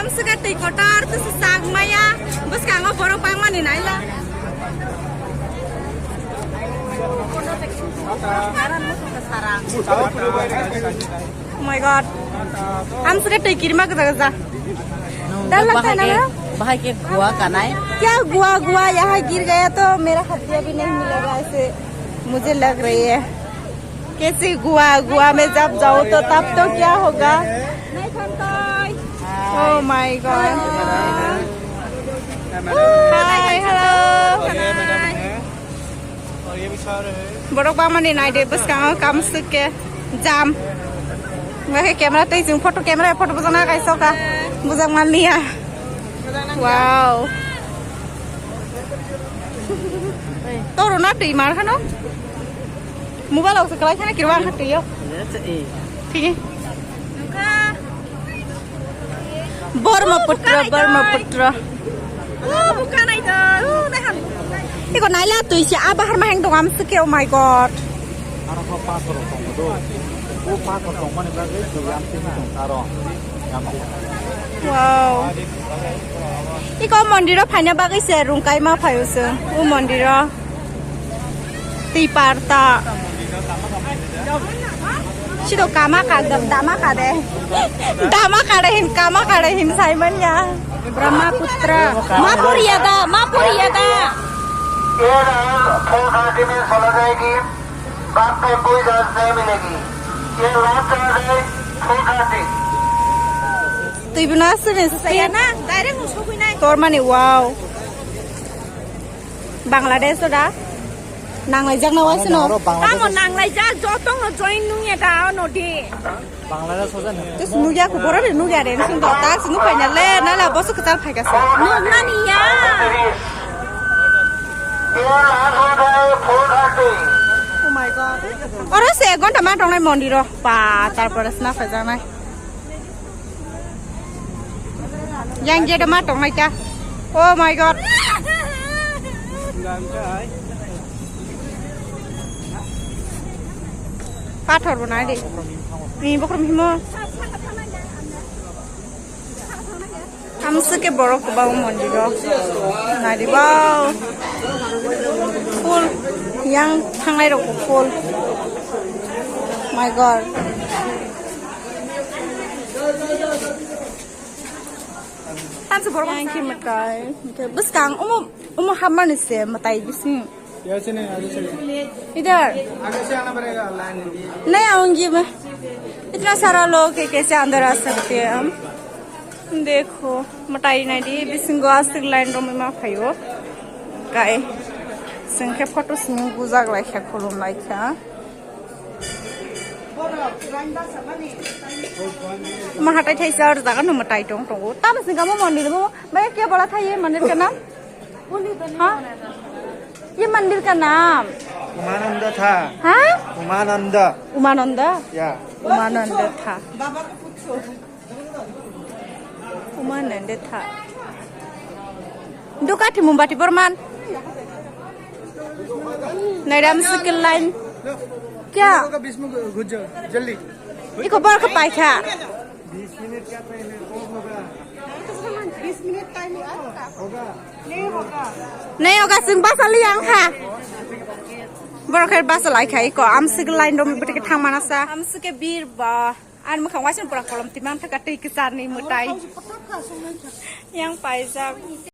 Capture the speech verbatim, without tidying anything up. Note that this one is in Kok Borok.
Amswkhe twi kotor, twi swchak maya, bwskango borok bangmani naila. Oh my God. Amswkhe twi kirima gwja gwja. Dal bahai ke, bahai ke gua kanai. Kya gua gua yaha gir gaya to mera khatia bhi nahi milega aise mujhe lag rahi hai. Kaise gua gua mein jab jao to tab to kya hoga? Oh my God. Hi, hello. Borok bangmani naide bwskango kamswkhe jam. Bahai camera tei chwng photo camera photo bujana kaisoka bujak manliya. Wow. Toro na twi mar khano. Mobile o se kalai khana kirwa ang twi yo. Thik. Brahmaputra, Brahmaputra. Oh, bukan itu. Oh, dah. Iko naila twi si abahar maheng dong amswkhe, oh my God. Aro ko pathor tong do. O pathor tong mani bagwi twi amswkhe tong taro. Wow. Iko mondiro phaina bagwi se rungkai ma phaio se. O mondiro. Twi parta. Sido kama ka, dama ka de. Dama ka de hin, kama ka de hin, Simon ya. Brahmaputra. Ma poriya da, ma poriya da. ये line four thirty में चला जाएगी, बाद में कोई चार्ज नहीं मिलेगी। ये लास्ट चार्ज है four thirty. Twi bina sini. Saya na, direct mo sokoi nai. Tor mani, wow. Bangladesh da. Nang lai jak na wai sino. Oro Bangladesh. Tamo nang lai jak, jotong no join nung ya da, no de. Bangladesh hoja ni. Tus nugya ko boro de nugya de, sing do tak sing phai na le, na la bosu kachal phai ka se. Nung na ni ya. Oh my God. Oro se ek ghonta ma tongnai mondiro. Pa, tarpore sna phai janai. Yang je dama tongnai ta. Oh my God. Pathor bo nai de. Ni bokrom himo. Amswkhe borok kwbangma mondiro. Nai di, wow. Full. Yang thangnai rok full. My God. Tamsa borok yang khe mwtai. Bwskang omo, omo hapmani se mwtai bising. Idhar. Nahi aungi main. Itna sara log hai, kaise andar aa sakte hain hum? Dekho, mwtai nai di, bisingo aswk line romwi ma phaio. Kai, chwng khe photo simi bujak lai kha, khulum lai kha. Omo hatai thaisa, aro jaga no mwtai tong tongo. Tamo se gamo mondir bo, bhai, kya bola tha ye mandir ka naam? Ha? Ye mandir ka naam? Umananda tha. Ha? Umananda. Umananda? Ya. Umananda tha. Umananda tha. Duka thi mombati borman. Nairam sikil line. Kya? Iko bor khe paikha. बीस मिनट का टाइम है, वो होगा। बीस minute time है, होगा। नहीं होगा। नहीं होगा, chwng basa li ang kha. Borok khe basa lai kha, iko amswk line romwi bwtwi khe thang mana sa. Amswk khe bir ba. Ani mwkhang waisa pura kolom twi man thaka twi kwcharni mwtai. Yang paijak.